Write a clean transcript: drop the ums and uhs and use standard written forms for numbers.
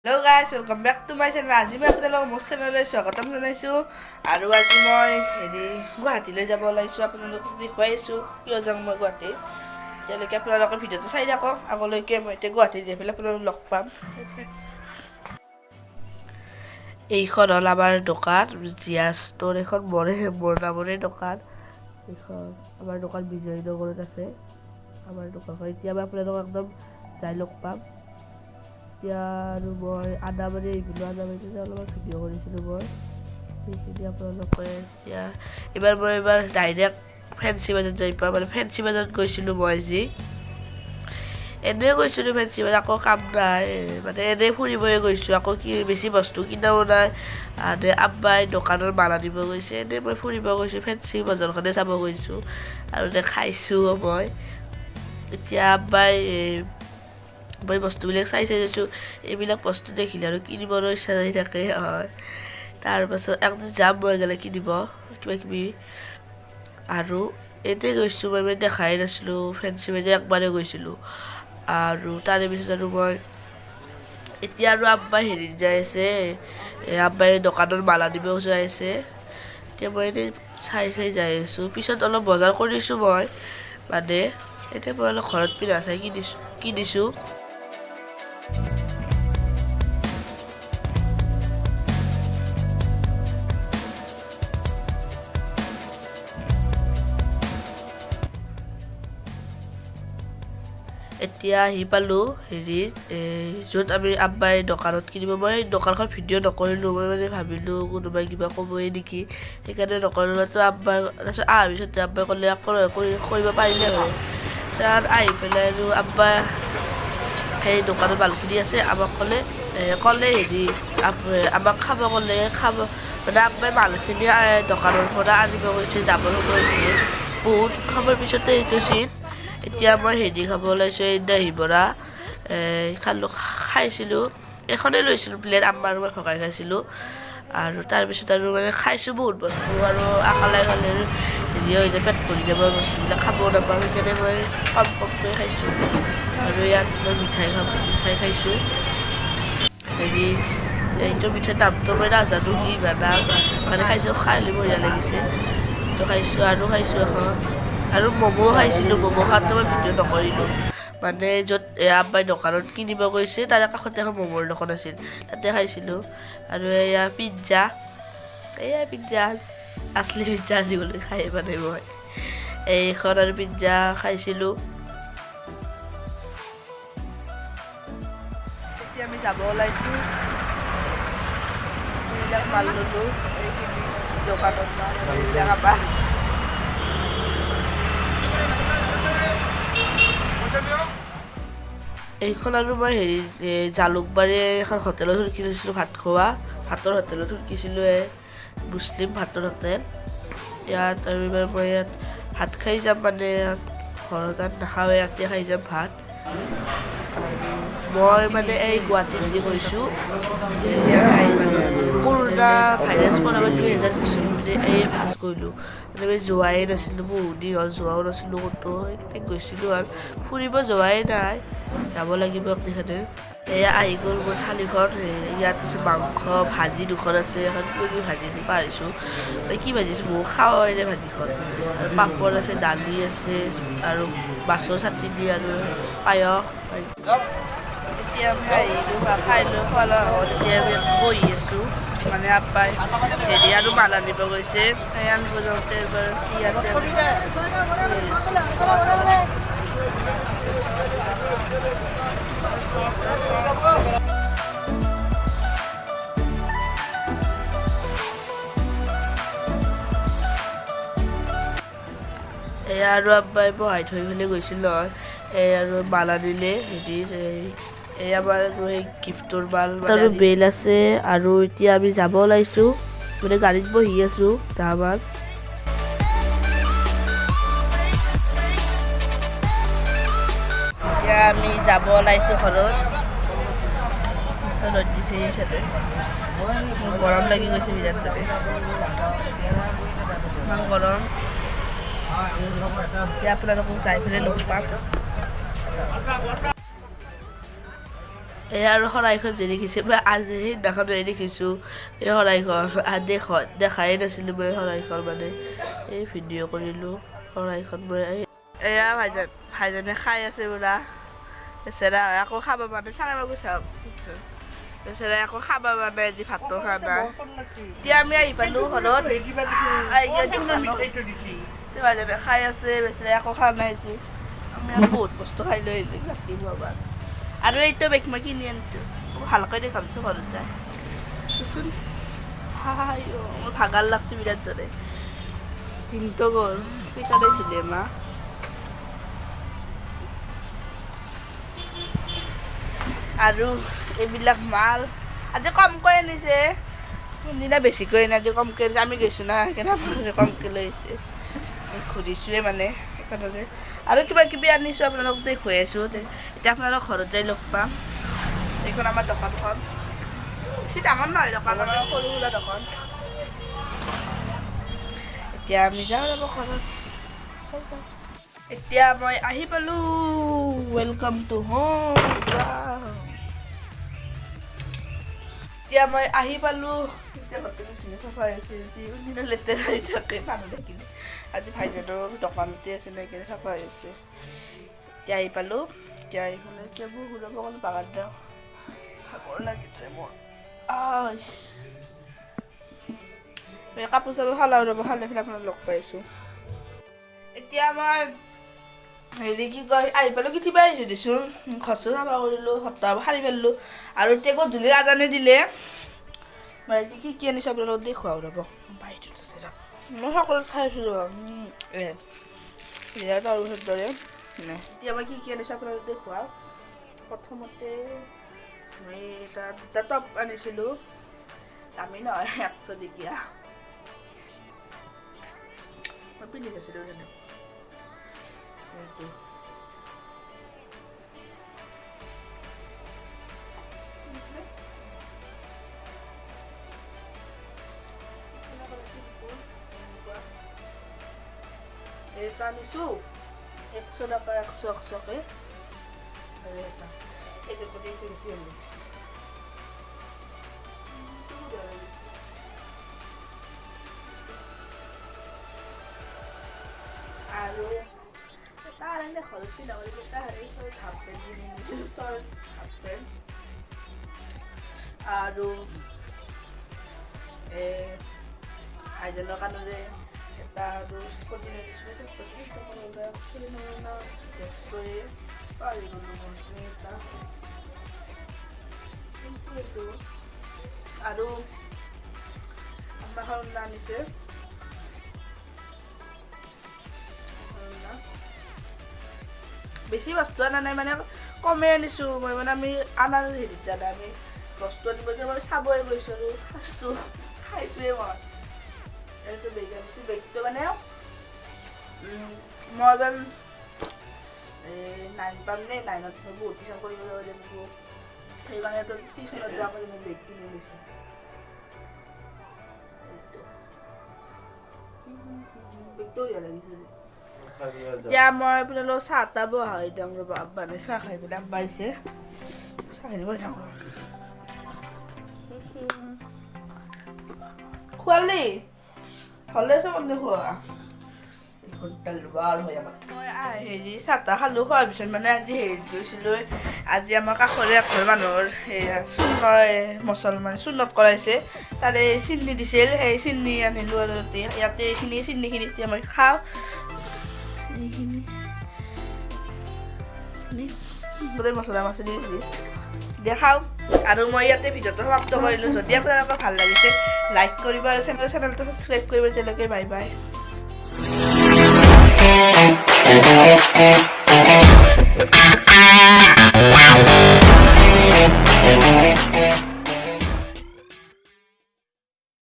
Hello guys, welcome back to my channel. আজি মই আপোনালোকক মোৰ চেনেললৈ স্বাগতম জনাইছোঁ। আৰু আজি মই হেৰি গুৱাহাটীলৈ যাব ওলাইছোঁ। আপোনালোকক দেখুৱাইছোঁ কিয় যাম মই গুৱাহাটী। এতিয়ালৈকে আপোনালোকে ভিডিঅ'টো চাই থাকক আগলৈকে। মই এতিয়া গুৱাহাটীত যাই পেলাই আপোনালোক লগ পাম। এইখন হ'ল আমাৰ দোকান, জিয়া ষ্ট'ৰ। এইখন মোৰ নামৰে দোকান। এইখন আমাৰ দোকান বিজয়নগৰত আছে আমাৰ দোকানখন। এতিয়া মই আপোনালোকক একদম যাই লগ পাম। এতিয়া আৰু মই আদাবাৰী আহিছিলোঁ। আদাবাৰীতে অলপমান ভিডিঅ' কৰিছিলোঁ মই, সেইখিনি আপোনালোকে। এতিয়া এইবাৰ মই এইবাৰ ডাইৰেক্ট ফেঞ্চি বজাৰত যাই পাম। মানে ফেঞ্চি বজাৰত গৈছিলোঁ মই আজি, এনেই গৈছিলোঁ ফেঞ্চি বজাৰ। আকৌ কাম নাই, মানে এনেই ফুৰিবই গৈছোঁ। আকৌ কি বেছি বস্তু কিনাও নাই। আৰু আব্বাই দোকানৰ মাল আনিব গৈছে। এনেই মই ফুৰিব গৈছোঁ, ফেঞ্চি বজাৰখনে চাব গৈছোঁ আৰু এনে খাইছোঁও মই। এতিয়া আব্বাই, মই বস্তুবিলাক চাই চাই যাইছোঁ। এইবিলাক বস্তু দেখিলে আৰু কিনিবলৈ ইচ্ছা যাই থাকে, হয়। তাৰপাছত একদিন যাম মই গ'লে কিনিব কিবা কিবি। আৰু এনেই গৈছোঁ মই, মানে দেখাই নাছিলোঁ ফেঞ্চি বজাৰ, একবাৰেই গৈছিলোঁ। আৰু তাৰে পিছত আৰু মই এতিয়া আৰু আব্বাই হেৰিত যাই আছে, আব্বাই দোকানৰ মাল আনিব যাই আছে। এতিয়া মই এনেই চাই চাই যাই আছোঁ। পিছত অলপ বজাৰ কৰিছোঁ মই। মানে এতিয়া মই অলপ ঘৰত পিন্ধা চাই কিনিছোঁ কিনিছোঁ। এতিয়া আহি পালোঁ হেৰিত, এই য'ত আমি আব্বাই দোকানত কিনিব। মই দোকানখন ভিডিঅ' নকৰিলোঁ। মই মানে ভাবিলোঁ কোনোবাই কিবা ক'বই নেকি, সেইকাৰণে নকৰিলোঁ। তো আব্বাই তাৰপিছত অহাৰ পিছত আব্বাই ক'লে আকৌ কৰিব পাৰিলে হয়। তাত আহি পেলাই আৰু আব্বাই সেই দোকানত মালখিনি আছে। আমাক ক'লে, ক'লে হেৰি আমাক খাব ক'লে। খাব মানে আব্বাই মালখিনি দোকানৰ পৰা আনিব গৈছে, যাব গৈছে। বহুত সময়ৰ পিছতে এইটো চিন। এতিয়া মই হেৰি খাব ওলাইছোঁ, এই দহি বৰা খালোঁ, খাইছিলোঁ। এখনেই লৈছিলোঁ প্লেট, আম্মা আৰু মই ভগাই খাইছিলোঁ। আৰু তাৰপিছত আৰু মানে খাইছোঁ বহুত বস্তু। আৰু অকলে খালে হেৰি হৈ যায়, পেট ভৰি যাব, বস্তুবিলাক খাব নাপাওঁ। সেইকাৰণে মই কম কমকৈ খাইছোঁ। আৰু ইয়াত মই মিঠাই খাম, মিঠাই খাইছোঁ। হেৰি এইটো মিঠাইৰ দামটো মই নাজানো কি নাম। মানে খাইছোঁ, খাই বঢ়িয়া লাগিছে। তো খাইছোঁ আৰু খাইছোঁ এখন। আৰু ম'ম' খাইছিলোঁ। ম'ম' খোৱাটো মই ভিডিঅ' নকৰিলোঁ। মানে য'ত আব্বাই দোকানত কিনিব গৈছে, তাৰে কাষতে এখন ম'মৰ দোকান আছিল, তাতে খাইছিলোঁ। আৰু এয়া পিজ্জা, এয়া পিজ্জা, আচলি পিজ্জা আজিকালি খাই মানে মই এইখন আৰু পিজ্জা খাইছিলোঁ। এতিয়া আমি যাব ওলাইছোঁ। এইবিলাক মাল ল'লোঁ, এইখিনি দোকানত মাল, এইবিলাক আমাৰ। এইখন আৰু মই হেৰি জালুকবাৰী এখন হোটেলত কিনিছিলোঁ ভাত খোৱা, ভাতৰ হোটেলত কিনিছিলোঁ, এই মুছলিম ভাতৰ হোটেল। ইয়াত আৰু এইবাৰ মই ইয়াত ভাত খাই যাম। মানে ঘৰত তাত নাখাওঁ, ইয়াতে খাই যাম ভাত। মই মানে এই গুৱাহাটীত যে গৈছোঁ, কৰোণা ভাইৰাছ পৰা মই 2020ত মানে এই ফাৰ্ষ্ট গ'লোঁ। মানে মই যোৱাই নাছিলোঁ, বহুত দিন হ'ল যোৱাও নাছিলোঁ ক'তো। সেইকাৰণে গৈছিলোঁ আৰু ফুৰিব যোৱাই নাই, যাব লাগিব একদিনতে। এয়া আহি গ'ল মোৰ থালিখন। ইয়াত আছে মাংস, ভাজি দুখন আছে, এখন কিবা কিবি ভাজি আছিল, পাহৰিছোঁ কি ভাজিছোঁ, বহুত খাওঁ এনে ভাজিখন। আৰু পাপৰ আছে, দালি আছে আৰু মাছৰ চাটনি আৰু পায়স। এতিয়া আমি আহিলোঁ, খাই লৈ খোৱা লোৱা হ'ল। এতিয়া আমি বহি আছোঁ। মানে আব্বাই হেৰি আৰু মাল আনিব গৈছে। সেই আনিব যাওঁতে এবাৰ ইয়াতে বহি আছোঁ। এয়া আৰু আব্বাই বহাই থৈ পেলাই গৈছিল নহয়। এই আৰু মাল আনিলে হেৰিৰ, এই আমাৰ আৰু সেই গিফ্টৰ মাল আৰু বেল আছে। আৰু এতিয়া আমি যাব ওলাইছোঁ, মানে গাড়ীত বহি আছোঁ যাম। এতিয়া আমি যাব ওলাইছোঁ ঘৰত। ৰ'দ দিছে হিচাপে গৰম লাগি গৈছে বিৰাট তাতে, ইমান গৰম। এতিয়া আপোনালোকক যাই পেলাই লগ পাম। এই আৰু শৰাইখন যে দেখিছে, মই আজি সেইদিনাখন দেখিছোঁ এই শৰাইখন, দেখাই নাছিলোঁ মই শৰাইখন, মানে এই ভিডিঅ' কৰিলোঁ শৰাইখন মই। এয়া ভাইজানে খাই আছে বোলা বেচেৰা, আকৌ খাব মানে চাৰে চাওক বেচেৰা, আকৌ খাব মানে আজি ভাতটো খোৱা নাই। এতিয়া আমি আহি পালোঁ ঘৰত, ভাইজানে খাই আছে বেচেৰা, একো খোৱা নাই আজি। আমি আৰু বহুত বস্তু খাই লৈ আহিছোঁ ৰাতিপুৱা। আৰু এইটো বেগ মই কিনি আনিছোঁ, ভালকৈ দেখামছোঁ ঘৰত যায়। চোন মোৰ ভাগাৰ লাগছে বিৰাট জোৰে, দিনটো গ'ল কেইটা দিছিলে মা। আৰু এইবিলাক মাল আজি কমকৈ আনিছে, কোনদিনা বেছিকৈ আনে, আজি কমকৈ আনিছে। আমি গৈছোঁ না, সেইকাৰণে কমকৈ লৈ আহিছে, ঘূৰিছোঁৱে মানে সেইকাৰণে। আৰু কিবা কিবি আনিছোঁ, আপোনালোক দেখুৱাই আছোঁ। এতিয়া আপোনালোক ঘৰত যাই লগ পাম। এইখন আমাৰ দোকানখন, বেছি ডাঙৰ নহয় দোকান, আমাৰ সৰু সুৰা দোকান। এতিয়া আমি যাওঁ ৰ'ব ঘৰত। এতিয়া মই আহি পালোঁ, welcome to home. এতিয়া মই আহি পালোঁ। এতিয়া ঘৰটো ধুনীয়া চাফা হৈছে, যিদিনা লেতেৰা হৈ থাকে মানুহ দেখিলে। আজি ভাইজানৰ দোকানতে আছে নে, সেইকাৰণে চাফা হৈ আছে। এতিয়া আহি পালোঁ, এতিয়া আহি পেলাই এতিয়া বহুত অকণ বাগান যাওঁ, ভাগৰ লাগিছে মোৰ। কাপোৰ চাপোৰ সলাওঁ ৰ'ব, সলাই পেলাই আপোনাক লগ পাইছোঁ। এতিয়া মই হেৰি কি কয়, আহি পালোঁ, কেতিয়াবা আহিছোঁ দেচোন, ঘৰ চৰ চাফা কৰিলোঁ, সপ্তাহ সাৰি পেলালোঁ। আৰু এতিয়া গধূলি আজানে দিলে। মই আজি কি কি আনিছোঁ আপোনালোকক দেখুৱাওঁ ৰ'ব, বাৰীটোত আছে ৰ'ব। মই সকলো খাইছোঁ ৰ'ব। এয়া তৰমুজৰ দৰে। এতিয়া মই কি কি আনিছোঁ আপোনালোকক দেখুৱাওঁ। প্ৰথমতে মই এটা দুটা টপ আনিছিলোঁ, দামী নহয়, 100 টকীয়া। মই পিন্ধি চাইছিলোঁ জানো এইটো। এটা আনিছোঁ 100 টকা, 100 100কে। আৰু এটা এইটোৰ প্ৰতি এইটো বেছি ভাল লাগিছে। আৰু এটা এনে ঘৰত পিন্ধা কৰি এটা হেৰি short half pant কিনি আনিছোঁ, শ্বৰ্ট হাফ পেণ্ট। আৰু এই ভাইজানৰ কাৰণে এটা আৰু স্পৰ্টিং আনিছিলোঁ, পাহৰি গ'লোঁ মই এটা কিন্তু এইটো। আৰু আমাৰ আনিছে, বেছি বস্তু অনা নাই, মানে কমেই আনিছোঁ মই, মানে আমি আনাৰ হেৰিত জানা আমি বস্তু আনিব যাওঁ, আমি চাবই গৈছোঁ আৰু খাইছোঁ, খাইছোঁৱে মই। এইটো বেগ আনিছোঁ, বেগটো মানে মই এবাৰ এই 9 পাম নে, 9ত মই বহুত টিউশ্যন কৰিব যাব লাগিব, সেইকাৰণে টিউশ্যনত যোৱা কৰি মই বেগ কিনি লৈছোঁ। বেগটো লাগিছে। এতিয়া মই আপোনালোক চাহ তাহ বহাই দিওঁ ৰ'ব, মানে চাহ খাই পেলাই পাইছে, চাহখিনি বহাই থাকোঁ। খোৱালি হ'লে চব খোৱা মই হেৰি চাহ তাহ খালোঁ। খোৱাৰ পিছত মানে আজি হেৰিত গৈছিলোঁ, আজি আমাৰ কাষৰে এঘৰ মানুহৰ মুছলমান চুন্নত কৰাইছে, তাৰে চিনি দিছিল, সেই চিনি আনিলোঁ। আৰু ইয়াতে এইখিনি চিনিখিনি এতিয়া মই খাওঁ। এইখিনি গোটেই মছলা মাছলি দিছে, দেখাওঁ। আৰু মই ইয়াতে ভিডিঅ'টো সমাপ্ত কৰিলোঁ। যদি আপোনালোকৰ ভাল লাগিছে লাইক কৰিব আৰু চেনেলটো ছাবস্ক্ৰাইব কৰিব। তেতিয়ালৈকে বাই বাই।